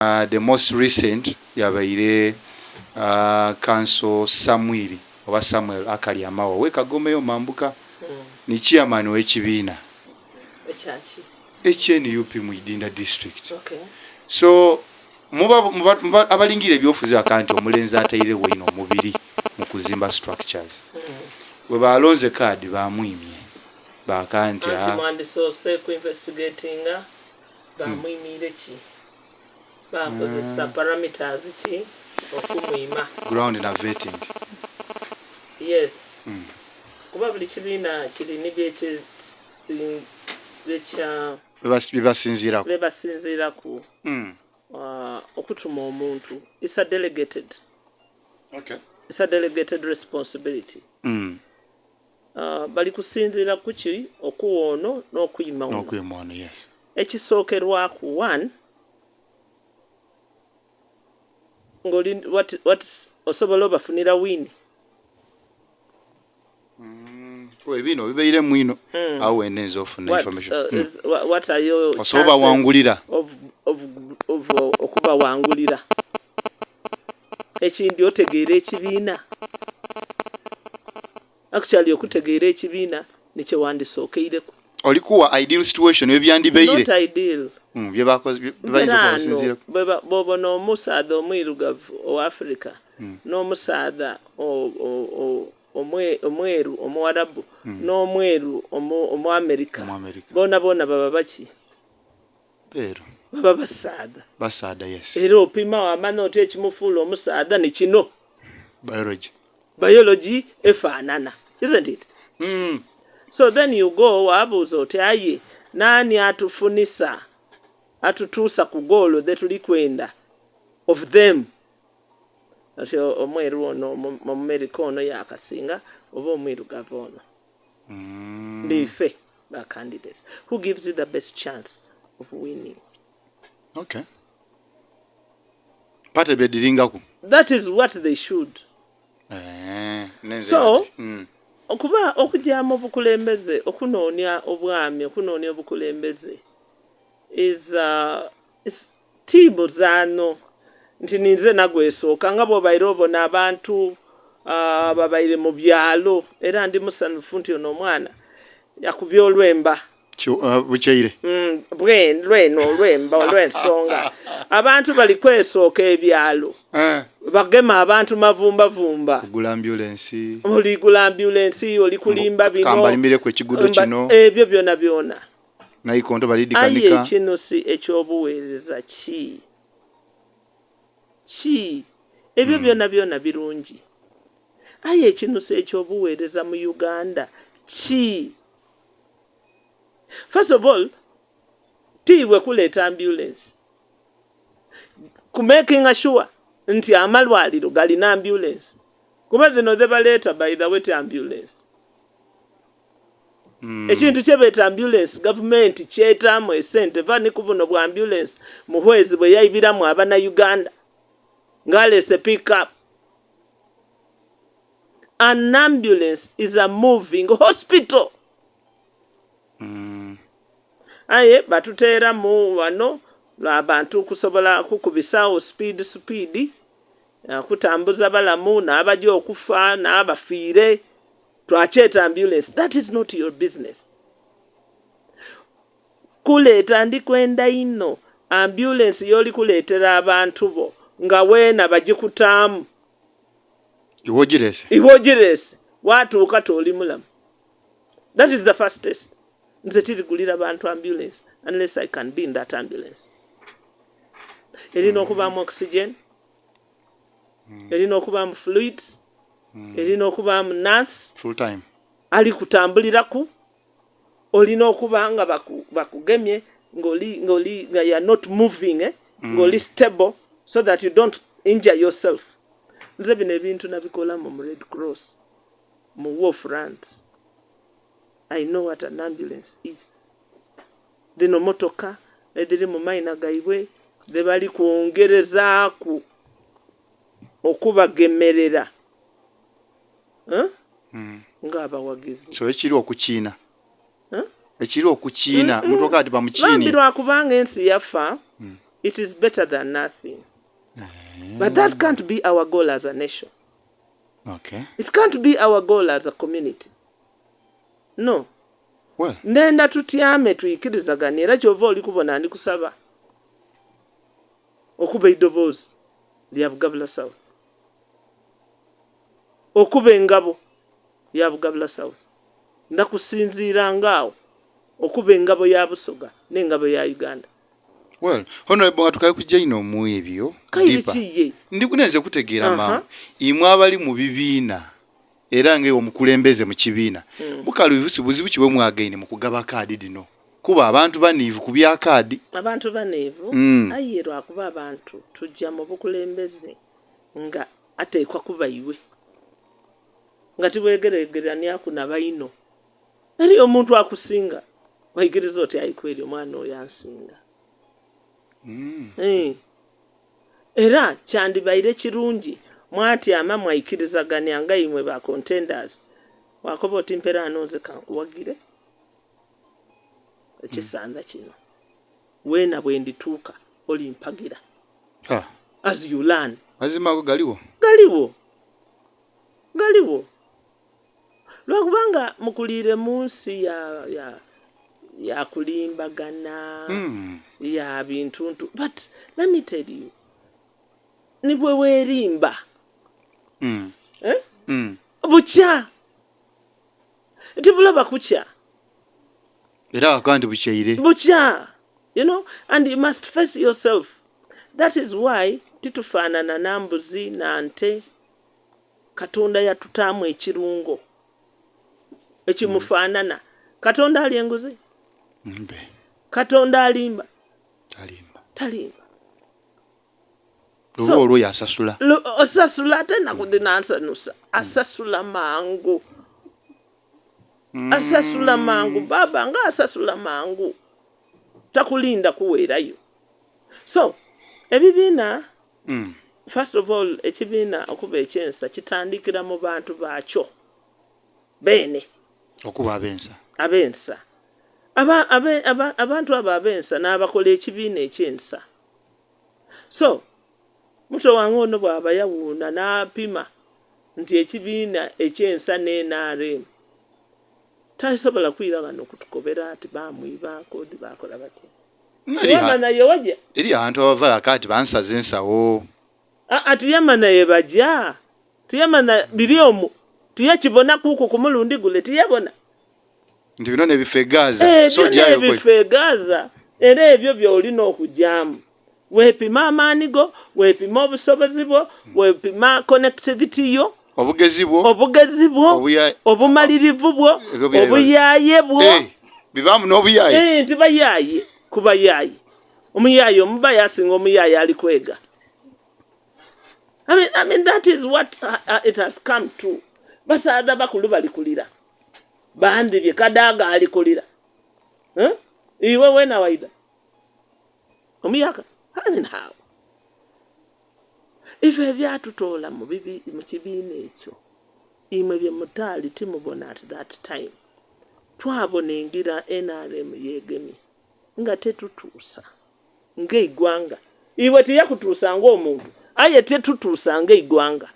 The most recent yabaire Counsel Samwiri oba Samuel Akali Amawa we Kagomeyo Mambuka ni chairman w'ekibiina Ekyaki? Ekye NUP mu Idinda District. So muba abalingira ebyofuzi aka nti omulenzi ataire bwino omubiri mu kuzimba structures, bwe balonze kaadi bamwimye baka nti Anti mwandisoose ku investigatinga bamwimiire ki, bakozesa parameters ki okumwima. Ground na vetting. Yes, kuba buli kibiina kirina byebasinziirako. Byebasinziiraku okutuma omuntu. It's a delegated responsibility. Bali kusinziira kuki okuwa ono n'okuyima ono? N'okuyima ono, yes. Ekisookerwaku, one, ng'oli what osobola obafunira win. Ebino bibaire mwino awo wene nza ofuna information. What are your Osobola wangulira. of okubawangulira? Ekindi, otegeera ekibiina? Actually, okutegeera ekibiina nikyewandisookeireko. Olikuwa ideal situation ebyandibeire. Not ideal. Byebakoze byebayinza Mperano okusinziirako. Bw'obona omusaadha omwirugavu owa Africa n'omusaadha omweru omuwarabu n'omweru omuamerika, Omuamerika. Boona boona baba baki? Beeru. Baba basaadha. Basaadha, yes. Era opima wamanya oti ekimufuula omusaadha ni kino. Biology. Biology efaanana, isn't it? Mm. So then you go wabuuza oti, aye naani atufunisa, atutuusa ku goolo dhe tuli kwenda of them? Ati omweru ono omumerika ono yakasinga oba omwirugavu ono? Ndife ba candidates, who gives you the best chance of winning? Okay, party byediringaku. That is what they should. Eh, nenze So, okuba okujja mu bukulembeze, okunoonya obwami, okunoonya obukulembeze is tiimu zaano nti ninze nagwesooka nga bw'obaire obona abantu babaire mu byalo. Era ndi musanufu nti ono omwana yakubye olwemba. Bukyeire. Lweno olwemba olw'ensonga abantu bali kwesooka ebyalo, bagema abantu mavumbavumba. Kugula ambulance. Oligula ambulance, oli kulimba bino. Kambalimireko ekigudo kino. Ebyo byona byona. Nayikonto Aye balidikanika. Ekinusi ekyobuweereza ki ki? Ebyo byona byona birungi, aye ekinusi ekyobuweereza mu Uganda ki? First of all, tiibwe kuleeta ambulance, kumakinga sure nti amalwaliro galina ambulance, kuba zino zebaleeta, by the way, ti ambulance. Ekintu kyebeeta ambulance, gavumenti kyetaamu esente va ni ku buno bwa ambulance Muhwezi bwe yaibiramu abanauganda ng'aleese pickup. An ambulance is a moving hospital. Aye batuteeramu wano abantu kusobola kukubisaawo speed speed, kutambuza balamu n'abajja okufa n'abafiire, twakyeta ambulance. That is not your business. Kuleeta ndikwenda ino ambulance y'oli kuleetera abantu bo nga weena bagikutaamu. Iwe ogirese. Iwe ogirese, watuuka tooli mulamu. That is the first test. Nze tirigulira bantu ambulance unless I can be in that ambulance. Erina okubaamu oxygen, erina okubaamu fluids, erina okubaamu nurse Full time. Ali kutambuliraku. Olina okuba nga bakugemye ng'oli nga you are not moving, eh? Ng'oli stable so that you don't injure yourself. Nze bino ebintu nabikolamu mu Red Cross, mu war France. I know what an ambulance is. Dhino motoka edhiri mu maina gaibwe dhe bali kwongerezaaku okubagemerera, eh? Ng'abawagizi. So ekiri okukiina. Huh? Ekiri okukiina mutoka ati bamukiini. Bambi, lwakubanga ensi yafa. It is better than nothing. But that can't be our goal as a nation. It can't be our goal as a community. No. Well. Ndenda tutyame tuyikirizaganye, era kyova oli kubona ndi kusaba okuba eddoboozi lya Bugabula South, okuba engabo ya Bugabula South, ndakusinziira ngaawo okuba engabo ya Busoga n'engabo ya Uganda. Well, honorable, nga tukaye kujja ino mu ebyo. Kairi deeper. Kiye? Ndi kunenze kutegeera. Maama, imwe abali mu bibiina era nga omukulembeze mu kibiina, bukalubusi buzibu ki bwe mwagaine mu kugaba kaadi dino, kuba abantu baniivu ku bya kaadi? Abantu baneevu. Aye lwakuba abantu tujja mu bukulembeze nga ateekwa kuba iwe nga tibwegeregeranyaku nabaino eri omuntu akusinga, waigiriza oti ayikweri omwana oyo ansinga. Era kyandibaire kirungi mwatyama mwayikirizaganya nga imwe ba contenders, wakoba oti mpera nonze kankuwagire ekisanda kino, weena bwe ndituuka olimpagira. Ah, as you learn. Mazima ago galiwo. Galiwo, galiwo, lwakubanga mukuliire mu nsi ya kulimbagana, ya bintuntu. But let me tell you, ni bwe weerimba, eh? Bukya tibulaba kukya. Era akaba nti bukyaire. Bukya, and you must face yourself. That is why titufaanana na mbuzi na nte. Katonda yatutaamu ekirungo ekimufaanana. Katonda ali enguzi? Mbe. Katonda alimba? Alimba. Talimba. Luba olwo yasasula. Osasula ate nakudinansanusa, asasula mangu, asasula mangu baba, nga asasula mangu, takulinda kuweerayo. So ebibiina, first of all, ekibiina okuba ekyensa kitandikira mu bantu baakyo beene. Okuba abensa. Abensa. Abantu abo abensa n'abakola ekibiina ekyensa. So muto wange ono bw'aba yawuuna n'apima nti ekibiina ekyensa ne NRM, tasobola kwira wano kutukobera ati bamwibaako, bakola batya. Yama naye wajja. Eri abantu abava akati bansaze ensawo. Ati yama naye bajja, tiyamana biri omwo, tiyakibona kuuku ku mulundi gule tiyabona. Nti bino nebifo e Gaza. So byonna ebifo e Gaza, era ebyo by'olina okugyamu, weepima amaani go, weepima obusobozi bwo, weepima connectivity yo. Obugezi bwo. Obugezi bwo. Obumalirivu bwo. Ebyo obuyaye bwo. Bibaamu n'obuyaye. Nti bayaye kubayaye, omuyaye omuba yasinga omuyaye ali kwega. I mean, that is what it has come to. Basaadha bakulu bali kulira, bandibye Kadaaga ali kulira. Eh? Iwe wena waida omuyaka. I mean, how? Ife ebyatutoola mu kibiina ekyo, imwe bye mutaali timubona at that time, twabona engira NRM yeegemye nga tetutuusa ng'eggwanga. Iwe teyakutuusa ng'omuntu, aye tetutuusa ng'eggwanga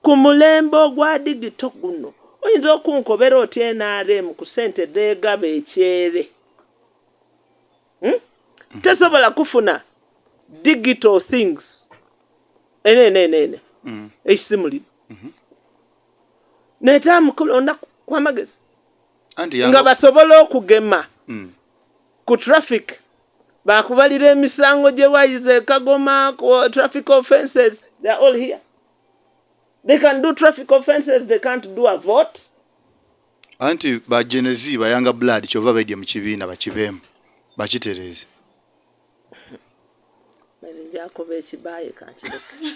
ku mulembe ogwa digital guno. Oyinza okunkobera oti NRM ku sente dheegaba ekyere, Tesobola kufuna digital things enenenene ekisimulimu netaamu kulonda kwamagezi Anti nga basobole okugema ku traffic, bakubalira emisango gye wayize ekagoma ku traffic offenses. They are all here. They can do traffic offenses, they can't do a vote. Anti ba Gen Z, ba younger blood, kyova baidye mu kibiina bakibeemu bakitereeze. Njakuba ekibaaye kankireke.